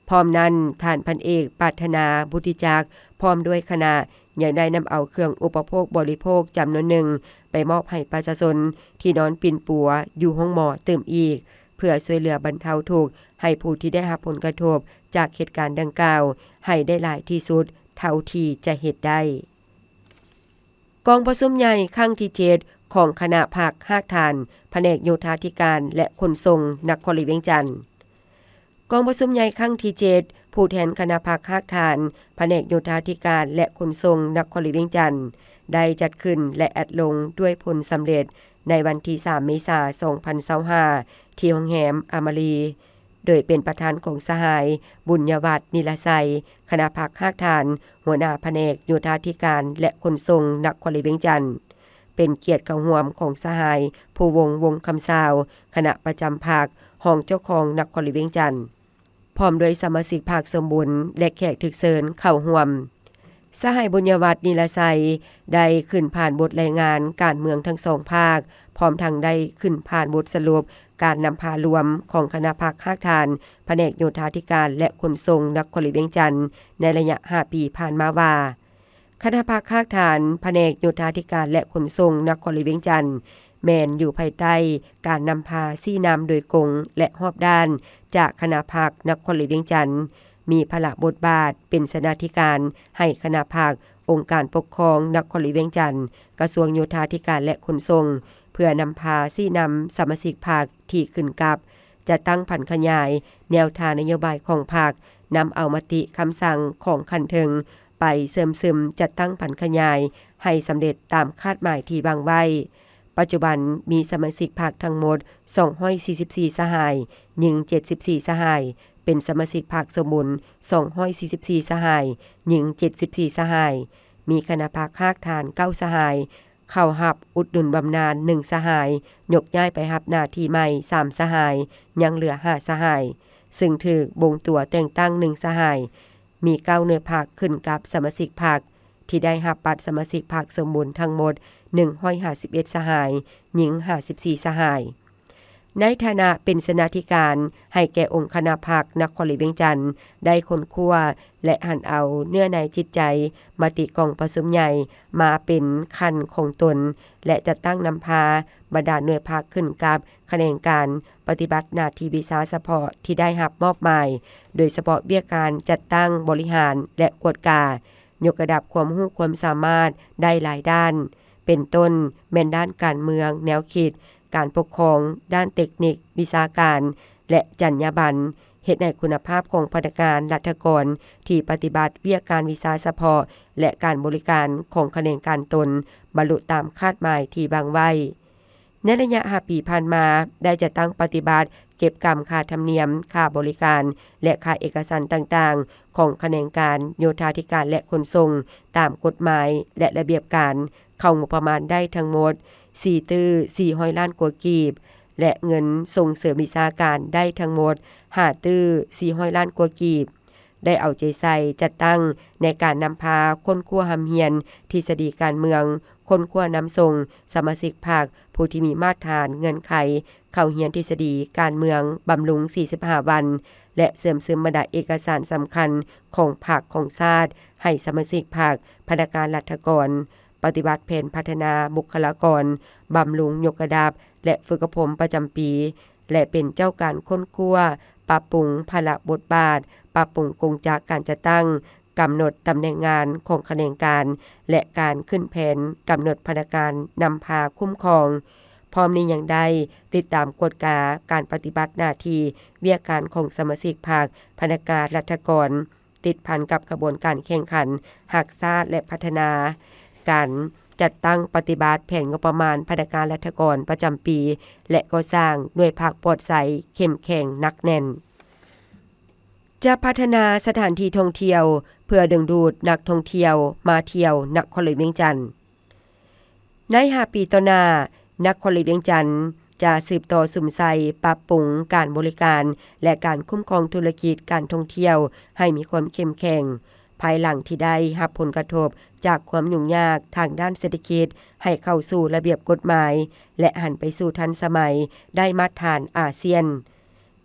ພ້ອມນັ້ນ, ທ່ານພັນເອກ ປາດຖະໜາ ບຸດທິຈັກ ພ້ອມດ້ວຍຄະນະ ຍັງໄດ້ນຳເອົາເຄື່ອງອຸປະໂພກບໍລິໂພກຈຳນວນໜຶ່ງ ໄປມອບໃຫ້ປະຊາຊົນທີ່ນອນປິ່ນປົວຢູ່ໂຮງໝໍຕື່ມອີກ, ເພື່ອຊ່ວຍເຫຼືອບັນເທົາທຸກໃຫ້ຜູ້ທີ່ໄດ້ຮັບຜົນກະທົບຈາກເຫດການດັ່ງກ່າວ ໃຫ້ໄດ້ຫຼາຍທີ່ສຸດເທົ່າທີ່ຈະເຮັດໄດ້. ກອງປະຊຸມໃຫຍ່ຄັ້ງທີເຈັດ ຂອງຄະນະພັກຮາກຖານ ພະແນກໂຍທາທິການ ແລະ ຂົນສົ່ງ ນະຄອນຫຼວງວຽງຈັນ. ກອງປະຊຸມໃຫຍ່ຄັ້ງທີເຈັດ ຜູ້ແທນຄະນະພັກຮາກຖານ ພະແນກໂຍທາທິການ ແລະ ຂົນສົ່ງ ນະຄອນຫຼວງວຽງຈັນ ໄດ້ຈັດຂຶ້ນ ແລະ ອັດລົງດ້ວຍຜົນສຳເລັດ ໃນວັນທີສາມ ເມສາ ສອງພັນຊາວຫ້າ ທີ່ໂຮງແຮມອາມາຣີ ໂດຍເປັນປະທານຂອງສະຫາຍ ບຸນຍະວັດ ນິລະໄຊ ຄະນະພັກຮາກຖານ ຫົວໜ້າພະແນກໂຍທາທິການ ແລະ ຂົນສົ່ງ ນະຄອນຫຼວງວຽງຈັນ. ເປັນກຽດເຂົ້າຮ່ວມຂອງສະຫາຍ ພູວົງ ວົງຄຳຊາວ ຄະນະປະຈຳພັກ ຮອງເຈົ້າຄອງນະຄອນຫຼວງວຽງຈັນ ພ້ອມດ້ວຍສະມາຊິກພັກສົມບູນ ແລະ ແຂກຖືກເຊີນເຂົ້າຮ່ວມ. ສະຫາຍ ບຸນຍະວັດ ນິລະໄຊ ໄດ້ຂຶ້ນຜ່ານບົດລາຍງານການເມືອງທັງສອງພາກ, ພ້ອມທັງໄດ້ຂຶ້ນຜ່ານບົດສະຫຼຸບການນຳພາລວມຂອງຄະນະພັກຮາກຖານ ພະແນກໂຍທາທິການ ແລະ ຂົນສົ່ງ ນະຄອນຫຼວງວຽງຈັນ ໃນໄລຍະຫ້າປີຜ່ານມາວ່າ, ຄະນະພັກຮາກຖານ ພະແນກໂຍທາທິການ ແລະ ຂົນສົ່ງ ນະຄອນຫຼວງວຽງຈັນ ແມ່ນຢູ່ພາຍໃຕ້ການນຳພາຊີ້ນຳໂດຍກົງ ແລະ ຮອບດ້ານ ຈາກຄະນະພັກນະຄອນຫຼວງວຽງຈັນ, ມີພາລະບົດບາດເປັນເສນາທິການໃຫ້ຄະນະພັກ, ອົງການປົກຄອງນະຄອນຫຼວງວຽງຈັນ, ກະຊວງໂຍທາທິການ ແລະ ຂົນສົ່ງ ເພື່ອນຳພາຊີ້ນຳສະມາຊິກພັກທີ່ຂຶ້ນກັບ ຈັດຕັ້ງຜັນຂະຫຍາຍແນວທາງນະໂຍບາຍຂອງພັກ, ນຳເອົາມະຕິຄຳສັ່ງຂອງຂັ້ນເທິງໄປເຊື່ອມຊຶມຈັດຕັ້ງຜັນຂະຫຍາຍໃຫ້ສຳເລັດຕາມຄາດໝາຍທີ່ວາງໄວ້. ປັດຈຸບັນມີສະມາຊິກພັກທັງໝົດສອງຮ້ອຍສີ່ສິບສີ່ສະຫາຍ, ຍິງເຈັດສິບສີ່ສະຫາຍ, ເປັນສະມາຊິກພັກສົມບູນສອງຮ້ອຍສີ່ສິບສີ່ສະຫາຍ, ຍິງເຈັດສິບສີ່ສະຫາຍ, ມີຄະນະພັກຮາກຖານເກົ້າສະຫາຍ, ເຂົ້າຮັບອຸດໜູນບຳນານໜຶ່ງສະຫາຍ, ຍົກຍ້າຍໄປຮັບໜ້າທີ່ໃໝ່ສາມສະຫາຍ, ຍັງເຫຼືອຫ້າສະຫາຍ, ຊຶ່ງຖືກບົ່ງຕົວແຕ່ງຕັ້ງໜຶ່ງສະຫາຍ, ມີເກົ້າໜ່ວຍພັກຂຶ້ນກັບສະມາຊິກພັກ ທີ່ໄດ້ຮັບບັດສະມາຊິກພັກສົມບູນທັງໝົດໜຶ່ງຮ້ອຍຫ້າສິບເອັດສະຫາຍ, ຍິງຫ້າສິບສີ່ສະຫາຍ. ໃນຖານະເປັນເສນາທິການໃຫ້ແກ່ອົງຄະນະພັກນະຄອນຫຼວງວຽງຈັນ ໄດ້ຄົ້ນຄວ້າ ແລະ ຫັນເອົາເນື້ອໃນຈິດໃຈມະຕິກອງປະຊຸມໃຫຍ່ມາເປັນຂັ້ນຂອງຕົນ ແລະ ຈັດຕັ້ງນຳພາບັນດາໜ່ວຍພັກຂຶ້ນກັບຂະແໜງການປະຕິບັດໜ້າທີ່ວິຊາສະເພາະທີ່ໄດ້ຮັບມອບໝາຍ, ໂດຍສະເພາະວຽກການຈັດຕັ້ງບໍລິຫານ ແລະ ກວດກາ ຍົກລະດັບຄວາມຮູ້ຄວາມສາມາດໄດ້ຫຼາຍດ້ານ, ເປັນຕົ້ນແມ່ນດ້ານການເມືອງ, ແນວຄິດ, ການປົກຄອງ, ດ້ານເຕັກນິກ, ວິຊາການ ແລະ ຈັນຍາບັນ, ເຮັດໃຫ້ຄຸນນະພາບຂອງພະນັກງານລັດຖະກອນທີ່ປະຕິບັດວຽກການວິຊາສະເພາະ ແລະ ການບໍລິການຂອງຂະແໜງການຕົນ ບັນລຸຕາມຄາດໝາຍທີ່ວາງໄວ້. ໃນໄລຍະຫ້າປີຜ່ານມາ, ໄດ້ຈັດຕັ້ງປະຕິບັດເກັບກຳຄ່າທຳນຽມ, ຄ່າບໍລິການ ແລະ ຄ່າເອກະສານຕ່າງໆ ຂອງຂະແໜງການໂຍທາທິການ ແລະ ຂົນສົ່ງ ຕາມກົດໝາຍ ແລະ ລະບຽບການ ເຂົ້າງົບປະມານໄດ້ທັງໝົດສີ່ຕື້ສີ່ຮ້ອຍລ້ານກວ່າກີບ ແລະ ເງິນສົ່ງເສີມວິຊາການໄດ້ທັງໝົດຫ້າຕື້ສີ່ຮ້ອຍລ້ານກວ່າກີບ. ໄດ້ເອົາໃຈໃສ່ຈັດຕັ້ງໃນການນຳພາຄົ້ນຄວ້າຮ່ຳຮຽນທິດສະດີການເມືອງ, ຄົ້ນຄວ້ານຳສົ່ງສະມາຊິກພັກຜູ້ທີ່ມີມາດຖານເງື່ອນໄຂເຂົ້າຮຽນທິດສະດີການເມືອງບຳລຸງສີ່ສິບຫ້າວັນ ແລະ ເຊື່ອມຊຶມບັນດາເອກະສານສຳຄັນຂອງພັກຂອງຊາດໃຫ້ສະມາຊິກພັກ, ພະນັກງານລັດຖະກອນ, ປະຕິບັດແຜນພັດທະນາບຸກຄະລາກອນ, ບຳລຸງຍົກລະດັບ ແລະ ຝຶກອົບຮົມປະຈຳປີ ແລະ ເປັນເຈົ້າການຄົ້ນຄວ້າ, ປັບປຸງພາລະບົດບາດ, ປັບປຸງກົງຈັກການຈັດຕັ້ງ, ກຳນົດຕຳແໜ່ງງານຂອງຂະແໜງການ ແລະ ການຂຶ້ນແຜນກຳນົດພະນັກງານນຳພາຄຸ້ມຄອງ. ພ້ອມນີ້ຍັງໄດ້ຕິດຕາມກວດກາການປະຕິບັດໜ້າທີ່ວຽກການຂອງສະມາຊິກພັກ, ພະນັກງານລັດຖະກອນ, ຕິດພັນກັບຂະບວນການແຂ່ງຂັນຮັກຊາດ ແລະ ພັດທະນາການຈັດຕັ້ງປະຕິບັດແຜນງົບປະມານພະນັກງານລັດຖະກອນປະຈຳປີ ແລະ ກໍ່ສ້າງໜ່ວຍພັກປອດໃສເຂັ້ມແຂງໜັກແໜ້ນ. ຈະພັດທະນາສະຖານທີ່ທ່ອງທ່ຽວເພື່ອດຶງດູດນັກທ່ອງທ່ຽວມາທ່ຽວນະຄອນຫຼວງວຽງຈັນ. ໃນຫ້າປີຕໍ່ໜ້າ, ນະຄອນຫຼວງວຽງຈັນຈະສືບຕໍ່ສຸມໃສ່ປັບປຸງການບໍລິການ ແລະ ການຄຸ້ມຄອງທຸລະກິດການທ່ອງທ່ຽວໃຫ້ມີຄວາມເຂັ້ມແຂງ, ພາຍຫຼັງທີ່ໄດ້ຮັບຜົນກະທົບຈາກຄວາມຫຍຸ້ງຍາກທາງດ້ານເສດຖະກິດ ໃຫ້ເຂົ້າສູ່ລະບຽບກົດໝາຍ ແລະ ຫັນໄປສູ່ທັນສະໄໝ ໄດ້ມາດຖານອາຊຽນ.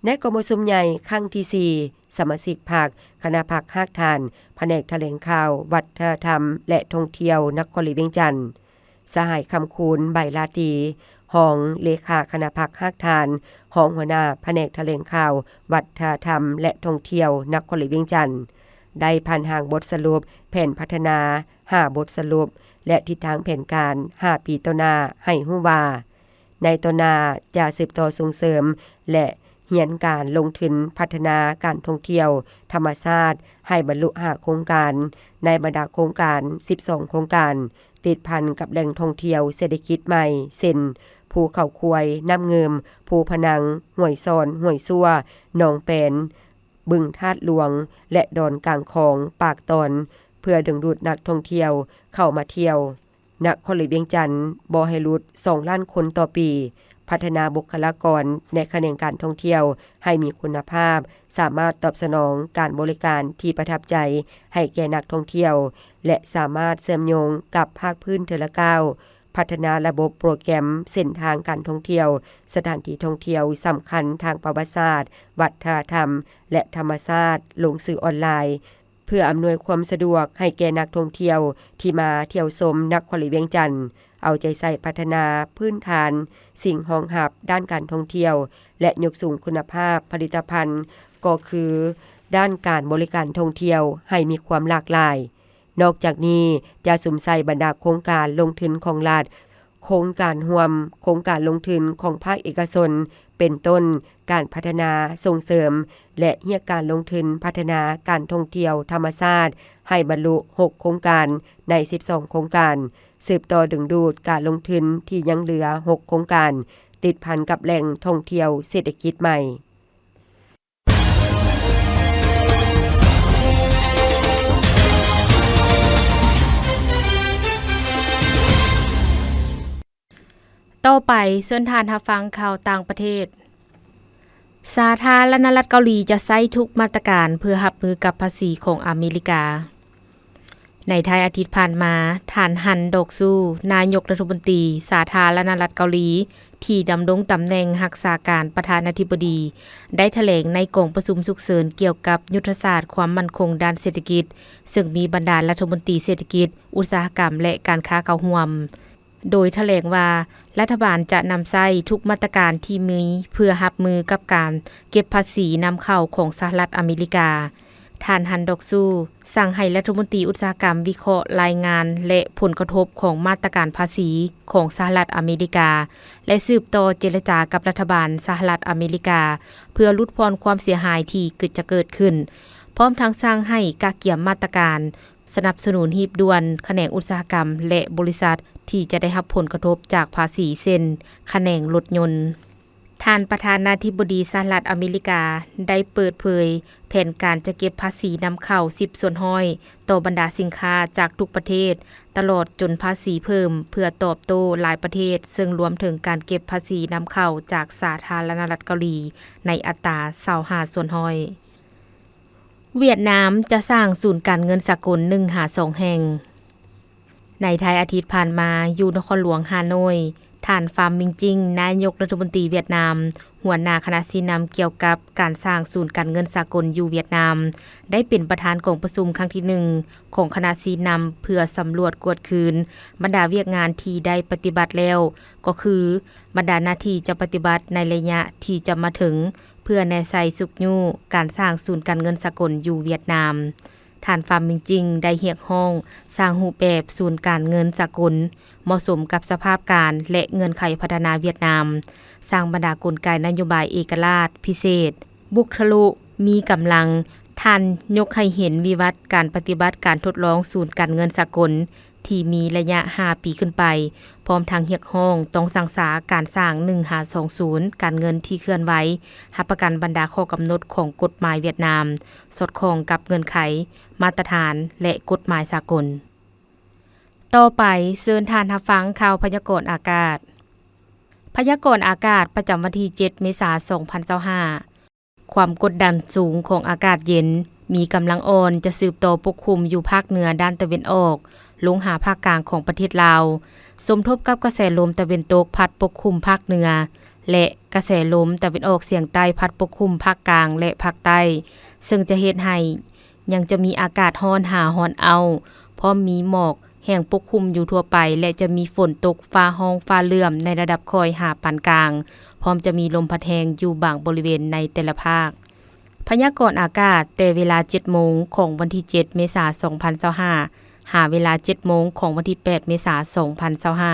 ໃນກອງປະຊຸມໃຫຍ່ຄັ້ງທີສີ່ ສະມາຊິກພັກ ຄະນະພັກຮາກຖານ ພະແນກຖະແຫຼງຂ່າວ ວັດທະນະທຳ ແລະ ທ່ອງທ່ຽວນະຄອນຫຼວງວຽງຈັນ, ສະຫາຍ ຄຳຄູນ ໃບລາຕີ ຮອງເລຂາຄະນະພັກຮາກຖານ, ຮອງຫົວໜ້າພະແນກຖະແຫຼງຂ່າວ ວັດທະນະທຳ ແລະ ທ່ອງທ່ຽວນະຄອນຫຼວງວຽງຈັນ ໄດ້ຜ່ານຮ່າງບົດສະຫຼຸບແຜນພັດທະນາ ຫ້າບົດສະຫຼຸບ ແລະ ທິດທາງແຜນການຫ້າປີຕໍ່ໜ້າ ໃຫ້ຮູ້ວ່າ ໃນຕໍ່ໜ້າຈະສືບຕໍ່ສົ່ງເສີມ ແລະ ຮຽນການລົງທຶນພັດທະນາການທ່ອງທ່ຽວທຳມະຊາດໃຫ້ບັນລຸຫ້າໂຄງການ ໃນບັນດາໂຄງການສິບສອງໂຄງການ ຕິດພັນກັບແຫຼ່ງທ່ອງທ່ຽວເສດຖະກິດໃໝ່ ເຊັ່ນ ພູເຂົາຄວາຍ, ນ້ຳງື່ມ, ພູພະນັງ, ຫ້ວຍຊອນ, ຫ້ວຍຊົ່ວ, ໜອງແປນ, ບຶງທາດຫຼວງ ແລະ ດອນກາງຂອງປາກຕອນ ເພື່ອດຶງດູດນັກທ່ອງທ່ຽວເຂົ້າມາທ່ຽວ ນະຄອນຫຼວງວຽງຈັນບໍ່ໃຫ້ຫຼຸດສອງລ້ານຄົນຕໍ່ປີ, ພັດທະນາບຸກຄະລາກອນໃນຂະແໜງການທ່ອງທ່ຽວໃຫ້ມີຄຸນນະພາບ, ສາມາດຕອບສະໜອງການບໍລິການທີ່ປະທັບໃຈໃຫ້ແກ່ນັກທ່ອງທ່ຽວ ແລະ ສາມາດເຊື່ອມໂຍງກັບພາກພື້ນເທື່ອລະກ້າວ, ພັດທະນາລະບົບໂປຣແກຣມເສັ້ນທາງການທ່ອງທ່ຽວ, ສະຖານທີ່ທ່ອງທ່ຽວສຳຄັນທາງປະຫວັດສາດ, ວັດທະນະທຳ ແລະ ທຳມະຊາດ ລົງສື່ອອນລາຍ ເພື່ອອຳນວຍຄວາມສະດວກໃຫ້ແກ່ນັກທ່ອງທ່ຽວທີ່ມາທ່ຽວຊົມນະຄອນຫຼວງວຽງຈັນ, ເອົາໃຈໃສ່ພັດທະນາພື້ນຖານສິ່ງຮອງຮັບດ້ານການທ່ອງທ່ຽວ ແລະ ຍົກສູງຄຸນນະພາບຜະລິດຕະພັນ ກໍຄືດ້ານການບໍລິການທ່ອງທ່ຽວໃຫ້ມີຄວາມຫຼາກຫຼາຍ. ນອກຈາກນີ້, ຈະສຸມໃສ່ບັນດາໂຄງການລົງທຶນຂອງລັດ, ໂຄງການຮ່ວມ, ໂຄງການລົງທຶນຂອງພາກເອກະຊົນ, ເປັນຕົ້ນ ການພັດທະນາ, ສົ່ງເສີມ ແລະ ຮຽກການລົງທຶນພັດທະນາການທ່ອງທ່ຽວທຳມະຊາດ ໃຫ້ບັນລຸຫົກໂຄງການໃນສິບສອງໂຄງການ, ສືບຕໍ່ດຶງດູດການລົງທຶນທີ່ຍັງເຫຼືອຫົກໂຄງການ ຕິດພັນກັບແຫຼ່ງທ່ອງທ່ຽວເສດຖະກິດໃໝ່. ຕໍ່ໄປ, ເຊີນທ່ານຮັບຟັງຂ່າວຕ່າງປະເທດ. ສາທາລະນະລັດເກົາຫຼີຈະໃຊ້ທຸກມາດຕະການເພື່ອຮັບມືກັບພາສີຂອງອາເມລິກາ. ໃນທ້າຍອາທິດຜ່ານມາ, ທ່ານ ຮັນ ດອກຊູ, ນາຍົກລັດຖະມົນຕີສາທາລະນະລັດເກົາຫຼີ ທີ່ດຳລົງຕຳແໜ່ງຮັກສາການປະທານາທິບໍດີ ໄດ້ຖະແຫຼງໃນກອງປະຊຸມສຸກເສີນກ່ຽວກັບຍຸດທະສາດຄວາມໝັ້ນຄົງດ້ານເສດຖະກິດ, ເຊິ່ງມີບັນດາລັດຖະມົນຕີເສດຖະກິດ, ອຸດສາຫະກຳ ແລະ ການຄ້າເຂົ້າຮ່ວມ. ໂດຍຖະແຫຼງວ່າ ລັດຖະບານຈະນຳໃຊ້ທຸກມາດຕະການທີ່ມີເພື່ອຮັບມືກັບການເກັບພາສີນຳເຂົ້າຂອງສະຫະລັດອາເມລິກາ. ທ່ານ ຮັນ ດອກຊູ ສັ່ງໃຫ້ລັດຖະມົນຕີອຸດສາຫະກຳວິເຄາະລາຍງານ ແລະ ຜົນກະທົບຂອງມາດຕະການພາສີຂອງສະຫະລັດອາເມລິກາ ແລະ ສືບຕໍ່ເຈລະຈາກັບລັດຖະບານສະຫະລັດອາເມລິກາ ເພື່ອຫຼຸດຜ່ອນຄວາມເສຍຫາຍທີ່ເກີດ ຈະເກີດຂຶ້ນ, ພ້ອມທັງສັ່ງໃຫ້ກະກຽມມາດຕະການ ສະໜັບສະໜູນຮີບດ່ວນຂະແໜງອຸດສາຫະກຳ ແລະ ບໍລິສັດທີ່ຈະໄດ້ຮັບຜົນກະທົບຈາກພາສີ ເຊັ່ນ ຂະແໜງລົດຍົນ. ທ່ານປະທານາທິບໍດີສະຫະລັດອາເມລິກາໄດ້ເປີດເຜີຍແຜນການຈະເກັບພາສີນຳເຂົ້າສິບສ່ວນຮ້ອຍຕໍ່ບັນດາສິນຄ້າຈາກທຸກປະເທດ, ຕະຫຼອດຈົນພາສີເພີ່ມ ເພື່ອຕອບໂຕ້ຫຼາຍປະເທດ, ເຊິ່ງລວມເຖິງການເກັບພາສີນຳເຂົ້າຈາກສາທາລະນະລັດເກົາຫຼີໃນອັດຕາຊາວຫ້າສ່ວນຮ້ອຍ. ຫວຽດນາມຈະສ້າງສູນການເງິນສາກົນໜຶ່ງຫາສອງແຫ່ງ. ໃນທ້າຍອາທິດຜ່ານມາ, ຢູ່ນະຄອນຫຼວງຮ່າໂນ້ຍ, ທ່ານ ຟາມ ມິງຈິງ, ນາຍົກລັດຖະມົນຕີຫວຽດນາມ, ຫົວໜ້າຄະນະຊີ້ນຳກ່ຽວກັບການສ້າງສູນການເງິນສາກົນຢູ່ຫວຽດນາມ, ໄດ້ເປັນປະທານກອງປະຊຸມຄັ້ງທີໜຶ່ງຂອງຄະນະຊີ້ນຳ ເພື່ອສຳຫຼວດກວດຄືນບັນດາວຽກງານທີ່ໄດ້ປະຕິບັດແລ້ວ, ກໍຄືບັນດາໜ້າທີ່ຈະປະຕິບັດໃນໄລຍະທີ່ຈະມາເຖິງ, ເພື່ອແນໃສ່ຊຸກຍູ້ການສ້າງສູນການເງິນສາກົນຢູ່ຫວຽດນາມ. ທ່ານ ຟາມ ມິງຈິງ ໄດ້ຮຽກຮ້ອງສ້າງຮູບແບບສູນການເງິນສາກົນເໝາະສົມກັບສະພາບການ ແລະ ເງື່ອນໄຂພັດທະນາຫວຽດນາມ, ສ້າງບັນດາກົນໄກນະໂຍບາຍເອກະລາດພິເສດ, ບຸກທະລຸມີກຳລັງ ທ່ານຍົກໃຫ້ເຫັນວິວັດການປະຕິບັດການທົດລອງສູນການເງິນສາກົນທີ່ມີໄລຍະຫ້າປີຂຶ້ນໄປ, ພ້ອມທັງຮຽກຮ້ອງຕ້ອງສັ່ງສາການສ້າງໜຶ່ງຫາສອງສູນການເງິນທີ່ເຄື່ອນໄຫວ, ຮັບປະກັນບັນດາຂໍ້ກຳນົດຂອງກົດໝາຍຫວຽດນາມ, ສອດຄ່ອງກັບເງື່ອນໄຂ, ມາດຕະຖານ ແລະ ກົດໝາຍສາກົນ. ຕໍ່ໄປ, ເຊີນທ່ານຮັບຟັງຂ່າວພະຍາກອນອາກາດ. ພະຍາກອນອາກາດປະຈຳວັນທີເຈັດ ເມສາ ສອງພັນຊາວຫ້າ. ຄວາມກົດດັນສູງຂອງອາກາດເຢັນ ມີກຳລັງອ່ອນ ຈະສືບຕໍ່ປົກຄຸມຢູ່ພາກເໜືອດ້ານຕາເວັນອອກ ລົງຫາພາກກາງຂອງປະເທດລາວ, ສົມທົບກັບກະແສລົມຕາເວັນຕົກພັດປົກຄຸມພາກເໜືອ ແລະ ກະແສລົມຕາເວັນອອກສຽງໃຕ້ພັດປົກຄຸມພາກກາງ ແລະ ພາກໃຕ້, ເຊິ່ງຈະເຮັດໃຫ້ຍັງຈະມີອາກາດຮ້ອນຫາຮ້ອນເອົ້າ, ພ້ອມມີໝອກ ແຫ້ງປົກຄຸມຢູ່ທົ່ວໄປ ແລະ ຈະມີຝົນຕົກຟ້າຮ້ອງຟ້າເຫຼື້ອມໃນລະດັບຄ່ອຍຫາປານກາງ, ພ້ອມຈະມີລົມພັດແຮງຢູ່ບາງບໍລິເວນໃນແຕ່ລະພາກ. ພະຍາກອນອາກາດແຕ່ເວລາເຈັດໂມງຂອງວັນທີເຈັດ ເມສາ ສອງພັນຊາວຫ້າ ຫາເວລາເຈັດໂມງຂອງວັນທີແປດ ເມສາ ສອງພັນຊາວຫ້າ.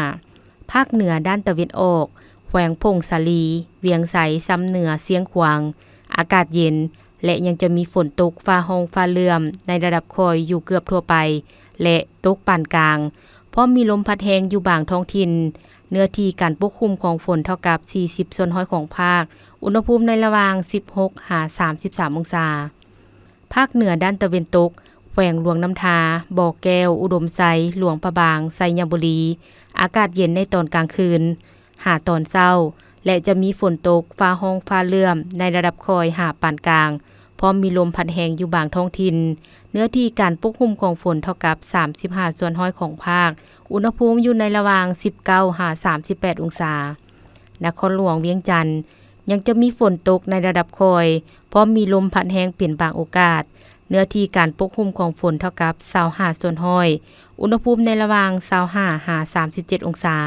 ພາກເໜືອດ້ານຕາເວັນອອກ, ແຂວງຜົ້ງສາລີ, ວຽງໄຊ, ຊຳເໜືອ, ຊຽງຂວາງ, ອາກາດເຢັນ ແລະ ຍັງຈະມີຝົນຕົກຟ້າຮ້ອງຟ້າເຫຼື້ອມໃນລະດັບຄ່ອຍຢູ່ເກືອບທົ່ວໄປ ແລະ ຕົກປານກາງ, ພ້ອມມີລົມພັດແຮງຢູ່ບາງທ້ອງຖິ່ນ. ເນື້ອທີ່ການປົກຄຸມຂອງຝົນເທົ່າກັບສີ່ສິບສ່ວນຮ້ອຍຂອງພາກ, ອຸນຫະພູມໃນລະຫວ່າງສິບຫົກຫາສາມສິບສາມອົງສາ. ພາກເໜືອດ້ານຕາເວັນຕົກ, ແຂວງຫຼວງນ້ຳທາ, ບໍ່ແກ້ວ, ອຸດົມໄຊ, ຫຼວງພະບາງ, ໄຊຍະບູລີ, ອາກາດເຢັນໃນຕອນກາງຄືນ ຫາຕອນເຊົ້າ ແລະ ຈະມີຝົນຕົກ, ຟ້າຮ້ອງ, ຟ້າເຫຼື້ອມ ໃນລະດັບຄ່ອຍຫາປານກາງ, ພ້ອມມີລົມພັດແຮງຢູ່ບາງທ້ອງຖິ່ນ. ເນື້ອທີ່ການປົກຄຸມຂອງຝົນເທົ່າກັບສາມສິບຫ້າສ່ວນຮ້ອຍຂອງພາກ, ອຸນຫະພູມຢູ່ໃນລະຫວ່າງສິບເກົ້າຫາສາມສິບແປດອົງສາ. ນະຄອນຫຼວງວຽງຈັນ ຍັງຈະມີຝົນຕົກໃນລະດັບຄ່ອຍ, ພ້ອມມີລົມພັດແຮງເປັນບາງໂອກາດ. ເນື້ອທີ່ການປົກຄຸມຂອງຝົນເທົ່າກັບຊາວຫ້າສ່ວນຮ້ອຍ, ອຸນຫະພູມໃນລະຫວ່າງຊາວຫ້າຫາສາມສິບເຈັດອົງສາ.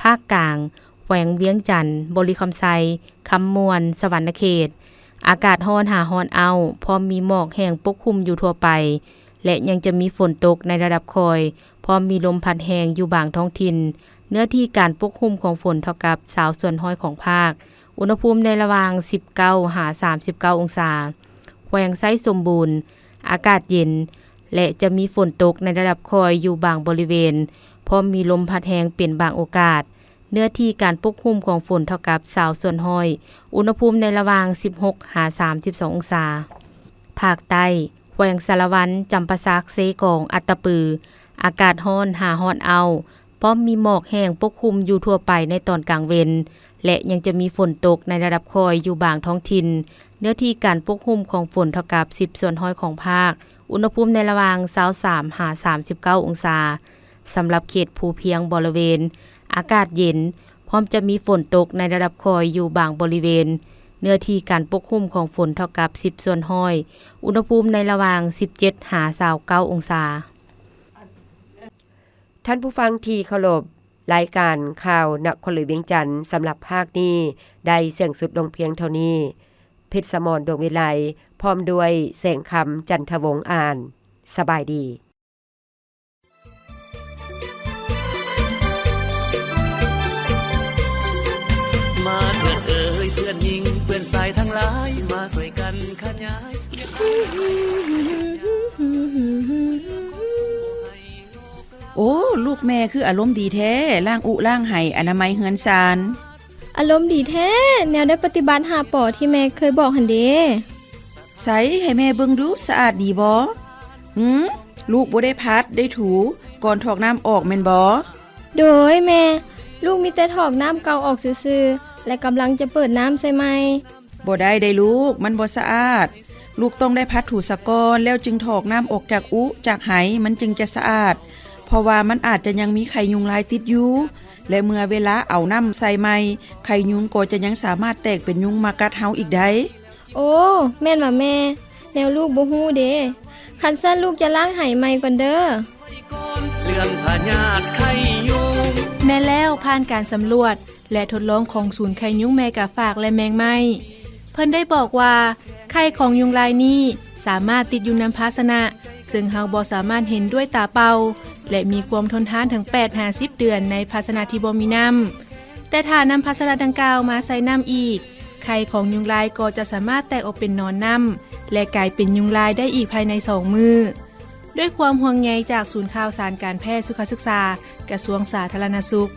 ພາກກາງ, ແຂວງວຽງຈັນ, ບໍລິຄຳໄຊ, ຄຳມ່ວນ, ສະຫວັນນະເຂດ, ອາກາດຮ້ອນຫາຮ້ອນເອົ້າ, ພ້ອມມີໝອກແຫ້ງປົກຄຸມຢູ່ທົ່ວໄປ ແລະ ຍັງຈະມີຝົນຕົກໃນລະດັບຄ່ອຍ, ພ້ອມມີລົມພັດແຮງຢູ່ບາງທ້ອງຖິ່ນ. ເນື້ອທີ່ການປົກຄຸມຂອງຝົນເທົ່າກັບຊາວສ່ວນຮ້ອຍຂອງພາກ, ອຸນຫະພູມໃນລະຫວ່າງສິບເກົ້າຫາສາມສິບເກົ້າອົງສາ. ແຂວງໄຊສົມບູນ, ອາກາດເຢັນ ແລະ ຈະມີຝົນຕົກໃນລະດັບຄ່ອຍຢູ່ບາງບໍລິເວນ, ພ້ອມມີລົມພັດແຮງເປັນບາງໂອກາດ. ເນື້ອທີ່ການປົກຄຸມຂອງຝົນເທົ່າກັບຊາວສ່ວນຮ້ອຍ, ອຸນຫະພູມໃນລະຫວ່າງສິບຫົກຫາສາມສິບສອງອົງສາ. ພາກໃຕ້, ແຂວງສາລະວັນ, ຈຳປາສັກ, ເຊກອງ, ອັດຕະປື, ອາກາດຮ້ອນຫາຮ້ອນເອົ້າ, ພ້ອມມີໝອກແຫ້ງປົກຄຸມຢູ່ທົ່ວໄປໃນຕອນກາງເວັນ ແລະ ຍັງຈະມີຝົນຕົກໃນລະດັບຄ່ອຍຢູ່ບາງທ້ອງຖິ່ນ. ເນື້ອທີ່ການປົກຄຸມຂອງຝົນເທົ່າກັບສິບສ່ວນຮ້ອຍຂອງພາກ, ອຸນຫະພູມໃນລະຫວ່າງຊາວສາມຫາສາມສິບເກົ້າອົງສາ. ສຳລັບເຂດພູພຽງບໍລິເວນ, ອາກາດເຢັນ, ພ້ອມຈະມີຝົນຕົກໃນລະດັບຄ່ອຍຢູ່ບາງບໍລິເວນ. ເນື້ອທີ່ການປົກຄຸມຂອງຝົນເທົ່າກັບສິບສ່ວນຮ້ອຍ, ອຸນຫະພູມໃນລະຫວ່າງສິບເຈັດຫາຊາວເກົ້າອົງສາ. ທ່ານຜູ້ຟັງທີ່ເຄົາລົບ, ລາຍການຂ່າວນະຄອນຫຼວງວຽງຈັນສຳລັບພາກນີ້ໄດ້ສິ້ນສຸດລົງພຽງເທົ່ານີ້. ເພັດສະໝອນ ດວງວິໄລ ພ້ອມດ້ວຍ ແສງຄຳ ຈັນທະວົງ ອ່ານ. ສະບາຍດີ. ມາເຖິດເອີຍເພື່ອນຍິງເພື່ອນຊາຍທັງຫຼາຍ ມາຊ່ວຍກັນຂະຫຍາຍ. ໂອ້ ລູກແມ່ຄືອາລົມດີແທ້, ລ້າງອຸລ້າງໄຫ ອະນາໄມເຮືອນຊານ. ອາລົມດີແທ້, ແນວໄດ້ປະຕິບັດຫ້າ ປ ທີ່ແມ່ເຄີຍບອກຫັ້ນເດ. ໃສ ໃຫ້ແມ່ເບິ່ງດູ, ສະອາດດີບໍ່? ຫື? ລູກບໍ່ໄດ້ພັດ, ໄດ້ຖູ ກ່ອນຖອກນ້ຳອອກແມ່ນບໍ່? ໂດຍແມ່, ລູກມີແຕ່ຖອກນ້ຳເກົ່າອອກຊື່ໆ ແລະ ກຳລັງຈະເປີດນ້ຳໃສ່ໃໝ່. ບໍ່ໄດ້ເດ້ລູກ, ມັນບໍ່ສະອາດ. ລູກຕ້ອງໄດ້ພັດຖູສາກ່ອນ, ແລ້ວຈຶ່ງຖອກນ້ຳອອກຈາກອຸຈາກໄຫ, ມັນຈຶ່ງຈະສະອາດ, ເພາະວ່າມັນອາດຈະຍັງມີໄຂ່ຍຸງລາຍຕິດຢູ່, ແລະ ເມື່ອເວລາເອົານ້ຳໃສ່ໃໝ່, ໄຂ່ຍຸງກໍຈະຍັງສາມາດແຕກເປັນຍຸງມາກັດເຮົາອີກໄດ້. ໂອ້ ແມ່ນຫວາແມ່? ແນວລູກບໍ່ຮູ້ເດ. ຄັນຊັ້ນລູກຈະລ້າງໄຫໃໝ່ກ່ອນເດີ. ເລື່ອງພະຍາດໄຂ້ຍຸງ. ແມ່ນແລ້ວ, ຜ່ານການສຳຫຼວດ ແລະ ທົດລອງຂອງສູນໄຂ້ຍຸງແມ່ກາຝາກ ແລະ ແມງໄມ້, ເພິ່ນໄດ້ບອກວ່າ ໄຂ່ຂອງຍຸງລາຍນີ້ສາມາດຕິດຢູ່ນຳພາຊະນະ ເຊິ່ງເຮົາບໍ່ສາມາດເຫັນດ້ວຍຕາເປົ່າ ແລະ ມີຄວາມທົນທານເຖິງແປດຫາສິບເດືອນໃນພາຊະນະທີ່ບໍ່ມີນ້ຳ. ແຕ່ຖ້ານຳພາຊະນະດັ່ງກ່າວມາໃສ່ນ້ຳອີກ, ໄຂ່ຂອງຍຸງລາຍກໍຈະສາມາດແຕກອອກເປັນໜອນນ້ຳ ແລະ ກາຍເປັນຍຸງລາຍໄດ້ອີກພາຍໃນສອງມື້. ດ້ວຍຄວາມຫ່ວງໃຍຈາກສູນຂ່າວສານການແພດສຸຂະສຶກສາ ກະຊວງສາທາລະນະສຸກ,